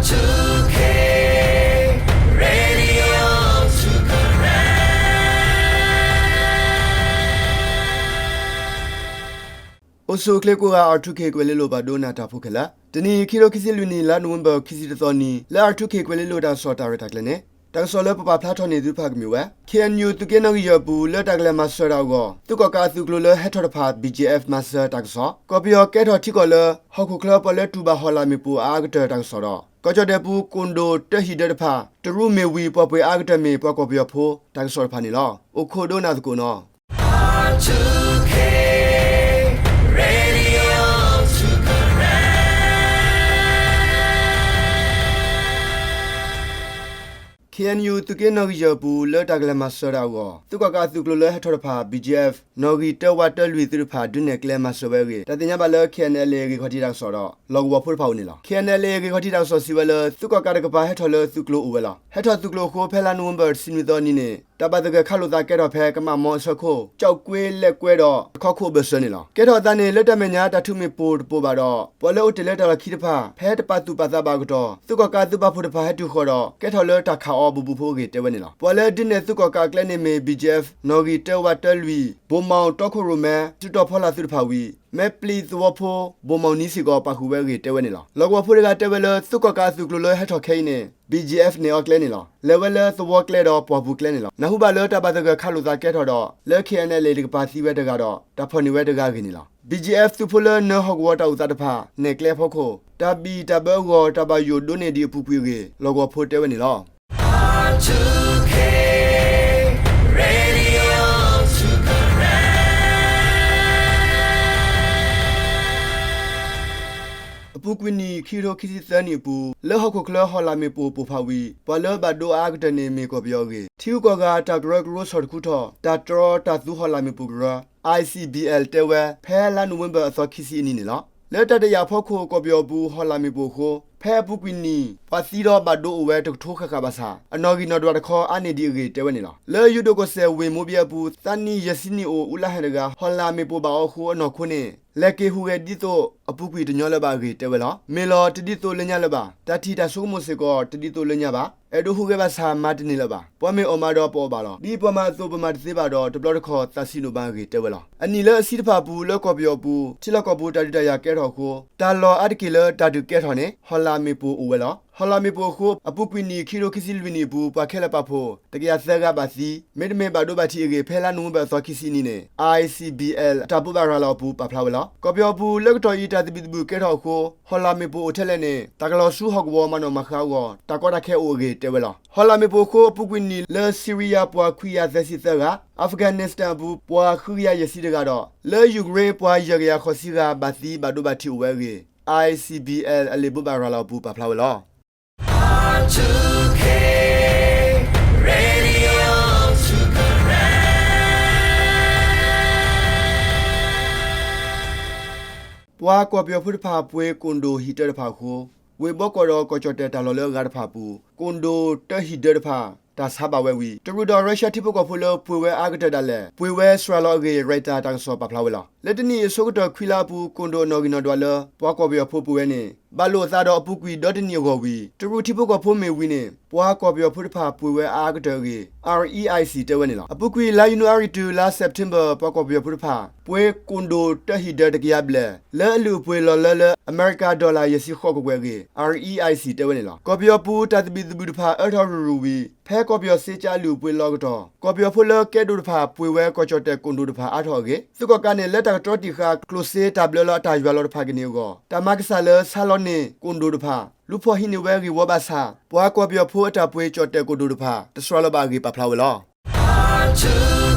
အိၣ်ဆူၣ်အိၣ်ချ့ကိးဂၤ R two K ကွဲၤလ့လိၤ ပှၤဒိကနၣ်တၢ်ဖိခဲလၢာ်, တနံၤအံၤ ခံကထိခံဆံလွံၢ်နံၣ် လါနိၣ်ဝ့ဘၢၣ် ခံဆံတသီနံၤ လၢ R two K ကွဲၤလ့လိၤတၢ်ကစီၣ်တၢ်ရဲၣ်တၢ်ကျဲၤန့ၣ် တၢ်ကစီၣ်လၢပပာ်ဖျါထီၣ်န့ၢ်သုတဖၣ်ကမ့ၢ်ဝဲ K N U သုးက့နီၣ်ဂံၢ်ယဲၢ်အပူၤ လၢတၢ်ကလဲၤမၤစၢၤတၢ်အဂီၢ် သုးကီၣ်ကးအသုးကျိၤလၢဟဲထီၣ်တဖၣ် B G F မၤစၢၤတၢ်ကစီၣ်, ကီၢ်ပယီၤကဲထီၣ်ထံကီၢ်လၢ ဟီၣ်ခိၣ်ချၢပှၤလၢတူၢ်ဘၣ်ဟီၣ်လာ်မ့ၣ်ပိၢ်အအါကတၢၢ်တၢ်ကစီၣ်ဒီး ကီၢ်ကၠီၣ်တဲၣ်ပူၤ ကိၣ်ဒိၣ်တၢဟံၣ်ဒၢတဖၣ် တရူးမ့ၢ်ဝံၤ ပှၤကီၢ်ပယီၤဖိ တၢ်ကစီၣ်တဖၣ်န့ၣ်လီၤ. အိၣ်ခိးဒိကနၣ်သကိးနီၤ. K N U သုးက့နီၣ်ဂံၢ်ယဲၢ်အပူၤ လၢတၢ်ကလဲၤမၤစၢၤတၢ်အဂီၢ် သုးကီၣ်ကးအသုးကျိၤလၢဟဲထီၣ်တဖၣ် B G F နီၣ်ဂံၢ်တၢဝးတၢလွံၢ်သုးတဖၣ် ဒုးနဲၣ်ကျဲမၤစၢၤဝဲအဂ့ၢ် တၢ်သ့ၣ်ညါဘၣ်လၢ K N L A ဂ့ၢ်ခီၣ်ထံးတၢ်ကစီၣ်ဒီး လီၢ်ကဝီၤဖိတဖၣ်အိၣ်န့ၣ်လီၤ. K N L A ဂ့ၢ်ခီၣ်ထံးတၢ်ကစီၣ်စံးဝဲလၢ သုးကီၣ်ကးတကပၤဟဲထီၣ်လၢသုးကျိၤအိၣ်ဝဲလီၤ. ဟဲထီၣ်သုးကျိၤအဃိ ဖဲလါနိၣ်ဝ့ဘၢၣ် တဆံနွံသီအနံၤန့ၣ် တၢ်ဘၣ်သဂၢၢ်ခးလိာ်သးကဲထီၣ်ဖဲ ကမၣ်မီအဆၢခိၣ် ကၠီၣ်ကွ့လဲၣ်ကွဲဒီး တခီခိၣ်အဘၢၣ်စၢၤန့ၣ်လီၤ. ကဲထီၣ်အသးန့ၣ် လၢတၢ်မဲာ်ညါ တၢ်ထုးမ့ၣ်ပိၢ်တပိၢ်ဘၣ်ဒီး ပှၤလၢအိၣ်တ့ၢ်လၢတၢ်လီၢ်ခံတဖၣ် ဖဲတပာ်သူၣ်ပာ်သးဘၣ်အကတီၢ် သုးကီၣ်ကးသုးပာ်ဖှိၣ်တဖၣ်ဟဲတုၤဃီၤဒီး ကဲထီၣ်လၢတၢ်ခးအီၤဘူးဘူးဖိအဂ့ၢ်တဲဝဲန့ၣ်လီၤ. ပှၤလၢဒုးနဲၣ်သုးကီၣ်ကးအကျဲန့ၣ်မ့ၢ် B G F နီၣ်ဂံၢ်တၢဝးတၢလွံၢ် ဘိၣ်မီၣ်တီခိၣ်ရိၣ်မဲ စုတီၤဖီလာ်သုးတဖၣ်ဝံၤ မဲပျံၤသဝီဖိ ဘိၣ်မီၣ်နံၤစ့ၢ်ကီး ပာ်ဃုာ်ဝဲအဂ့ၢ်တဲဝဲန့ၣ်လီၤ. လီၢ်ကဝီၤဖိတဂၤတဲဝဲလၢ သုးကီၣ်ကးအသုးကျိၤလၢဟဲထီၣ်ခဲအံၤန့ၣ် B G F နဲၣ်အီၤကျဲန့ၣ်လီၤ. လဲၤဝဲလၢသဝီကျဲဒီးပှၢ်ပူၤကျဲန့ၣ်လီၤ. နၢ်ဟူဘၣ်လၢတၢ်ဘၣ်သဂၢၢ်ခးလိာ်သးကဲထီၣ်ဒီး လၢ K N L A တကပၤသံဝဲတဂၤဒီး တၢ်ဖီၣ်န့ၢ်ဝဲတဂၤအဂ့ၢ်န့ၣ်လီၤ. B G F သုးဖိလၢနၢၤဟီၣ်ကဝီၤတၢ်အိၣ်သးတဖၣ် နဲၣ်ကျဲအဖီခိၣ် တၢ်ဘံၣ်တၢ်ဘၢအဂီၢ် တၢ်ဘၣ်ယိၣ်ဒိးန့ၢ်ဒံးအပူၤကွံာ်အဂ့ၢ် လီၢ်ကဝီၤဖိတဲဝဲန့ၣ်လီၤ. အပူၤကွံာ်နံၣ် ခံကထိခံဆံသၢနံၣ်အပူၤ လၢဟီၣ်ခိၣ်ချၢဟီၣ်လာ်မ့ၣ်ပိၢ်ပိၢ်ဖးဝံၤ ပှၤလၢဘၣ်ဒိအါအါကတၢၢ်န့ၣ်မ့ၢ်ကီၢ်ပယီၤအဂ့ၢ် ထံဂုၤကီၢ်ဂၤတၢ်ကရၢကရိဆီၣ်တခူထီၣ် တၢ်တြီတၢ်သူဟီၣ်လာ်မ့ၣ်ပိၢ်ကရၢ I C B L တဲဝဲ ဖဲလါနိၣ်ဝ့ဘၢၣ်အသီခံဆံအနံၤန့ၣ်လီၤ. လၢတၢ်တယာ်အဖီခိၣ် ကီၢ်ပယီၤအပူၤဟီၣ်လာ်မ့ၣ်ပိၢ်အဃိ ဖဲအပူၤကွံာ်နံၣ် ပှၤသံဒီးဘၣ်ဒိအိၣ်ဝဲတကထိဃၣ်ဃၣ်ဘၣ်ဆၣ် အနီၣ်ဂံၢ်နီၣ်ဒွးတခီအါန့ၢ်ဒံးအဂ့ၢ်တဲဝဲန့ၣ်လီၤ. လၢယိၤဒိၣ်ကီၢ်စဲၣ်ဝ့ၢ်မိဘံအပူၤ သးနံၣ်ယဲၢ်ဆံနံၣ်အိၣ် အူလါဟဲၣ်တဂၤ ဟီၣ်လာ်မ့ၣ်ပိၢ်ဘၣ်အီၤအဃိအနီၢ်ခိန့ၣ် လဲၤက့ၤဟူးဂဲၤဒ်သိးအပူၤကွံာ်တညီလၢၤဘၣ်အဂ့ၢ်တဲဝဲလီၤ. မ့ၢ်လီၤတဒ်သိးလၢညါလၢၤဘၣ်. တၢ်ထံၣ်တၢ်ဆိကမိၣ်စ့ၢ်ကီးတဒ်သိးလၢညါဘၣ်. အဲၣ်ဒိးဟူးဂဲၤဘၣ်ဆၣ်မၤတန့ၢ်လၢၤဘၣ်. ပှၤမ့ၢ်အီၣ်မးဒီးပအီၣ်ဘၣ်လီၤ. ဒ်ပှၤမၤအသိးပမၤတသ့ဘၣ်ဒီး တဘျီတခီၣ်သးဆံးဒိၣ်မးအဂ့ၢ်တဲဝဲလီၤ. အနံၣ်လၢအဆံတဖၣ်အပူၤ လၢကီၢ်ပယီၤအပူၤ ထံလီၢ်ကီၢ်ပူၤတၢ်ဒုးတၢ်ယၤကဲထီၣ်အဃိ တၢ်လီၢ်အါတက့ၢ်လၢတၢ်ဒုးကဲထီၣ်န့ၣ် ဟီၣ်လာ်မ့ၣ်ပိၢ်အိၣ်ဝဲလီၤ. ဟီၣ်လာ်မ့ၣ်ပိၢ်အဃိ အပူၤကွံာ်နံၣ် ခံကထိခံဆံလွံၢ်နံၣ်အပူၤ ပှၤခဲလၢာ်ပာ်ဖှိၣ် တကယၤသၢဂၤဘၣ်သံ, မ့တမ့ၢ်ဘၣ်ဒိဘၣ်ထံးအဂ့ၢ် ဖဲလါနိၣ်ဝ့ဘၢၣ်အသီခံဆံအနံၤန့ၣ် I C B L အတၢ်ဘိးဘၣ်ရၤလီၤအပူၤပာ်ဖျါဝဲလီၤ. ကီၢ်ပယီၤအပူၤ လၢကတီၢ်အံၤတၢ်သဘံၣ်သဘုၣ်ကဲထီၣ်အဃိ ဟီၣ်လာ်မ့ၣ်ပိၢ်အိၣ်ထဲလဲၣ်န့ၣ် တၢ်ကလီၤဆူဟီၣ်ကဝီၤမၤနီၣ်မၤဃါအဂီၢ် တၢ်ကီတၢ်ခဲအိၣ်အဂ့ၢ်တဲဝဲလီၤ. ဟီၣ်လာ်မ့ၣ်ပိၢ်အဃိ အပူၤကွံာ်နံၣ်လၢ Syria ပှၤခွံကယၤသၢဆံသၢဂၤ, Afghanistan အပူၤ ပှၤဃုကယၤယဲၢ်ဆံတဂၤဒီး လၢ Ukraine ပှၤယဲၢ်ကယၤဃိးဆံဂၤ ဘၣ်သံဘၣ်ဒိဘၣ်ထံးအိၣ်ဝဲအဂ့ၢ် I C B L အလံာ်ဘိးဘၣ်ရၤလီၤအပူၤပာ်ဖျါဝဲလီၤ. ပှၤကီၢ်ပယီၤဖိတဖၣ်ပှ့ၤကိၣ်ဒိၣ်ဟံၣ်တၢတဖၣ်အဃိ ဝ့ၢ်ဘီကီၢ်ဒီးကီၢ်ကၠီၣ်တဲၣ်တၢ်လီၢ်လၢအဂၤတဖၣ်အပူၤ ကိၣ်ဒိၣ်တၢဟံၣ်ဒၢတဖၣ် တၢ်ဆါဘၣ်ဝဲဝံၤ တရူးဒီးရၢရှၢၣ်ထံဖိကီၢ်ဖိလၢပှ့ၤဝဲအါကတၢၢ်ဒၣ်လဲာ် ပှ့ၤဝဲစှၤလီၤအဂ့ၢ် Reuters တၢ်ကစီၣ်ပာ်ဖျါဝဲလီၤ. လၢတနံၣ်အဆိကတၢၢ်ခွံလါအပူၤ ကိၣ်ဒိၣ်အနီၣ်ဂံၢ်နီၣ်ဒွးလၢ ပှၤကီၢ်ပယီၤဖိပှ့ၤဝဲန့ၣ် ဘၣ်လိာ်အသးဒီးအပူၤကွံာ်ဒီတနံၣ်အဂီၢ်ဝံၤ တရူးထံဖိကီၢ်ဖိမ့ၢ်ဝံၤန့ၣ် ပှၤကီၢ်ပယီၤဖိတဖၣ်ပှ့ၤဝဲအါအါကတၢၢ်အဂ့ၢ် REIC တဲဝဲန့ၣ်လီၤ. အပူၤကွံာ်လါယနူၤအါရံၤတုၤလါစဲးပထ့ဘၢၣ် ပှၤကီၢ်ပယီၤဖိတဖၣ် ပှ့ၤကိၣ်ဒိၣ်တၢဟံၣ်ဒၢတကယၤဘျဲၣ် လၢအလုၢ်အပှ့ၤလီၤလၢလၢအမဲရကၤဒီလၣ်ယဲၢ်ဆံဃိးကကွဲၢ်အဂ့ၢ် REIC တဲဝဲန့ၣ်လီၤ. ကီၢ်ပယီၤပူၤ တၢ်သဘံၣ်သဘုၣ်တဖၣ်အၢထီၣ်ရူၤရူၤဝံၤ ဖဲကီၢ်ပယီၤစ့ကၠါအလုၢ်အပှ့ၤလီၤအကတီၢ် ကီၢ်ပယီၤဖိလၢကဲဒိၣ်တဖၣ် ပှ့ၤဝဲကီၢ်ကၠီၣ်တဲၣ်ကိၣ်ဒိၣ်တဖၣ်အါထီၣ်အဂ့ၢ် သုးကီၣ်ကးန့ၣ် လၢတၢ်ကတြီတံာ်ဃာ် ကျိၣ်စ့တၢ်ဘျၢလၢအတၢ်ယွၤလီၤတဖၣ်ကန့ၢ်အဂီၢ် တၢ်မၤကစၢ်လၢဆါလီၤန့ၢ်ကိၣ်ဒိၣ်တဖၣ် လူၤဖီၣ်ဟံးန့ၢ်ဝဲဂ့ၢ်ဝီဘၣ်ဆၣ် ပှၤကီၢ်ပယီၤဖိအတၢ်ပှ့ၤကၠီၣ်တဲၣ်ကိၣ်ဒိၣ်တဖၣ် တစှၤလီၤဘၣ်အဂ့ၢ်ပာ်ဖျါဝဲလီၤ. အ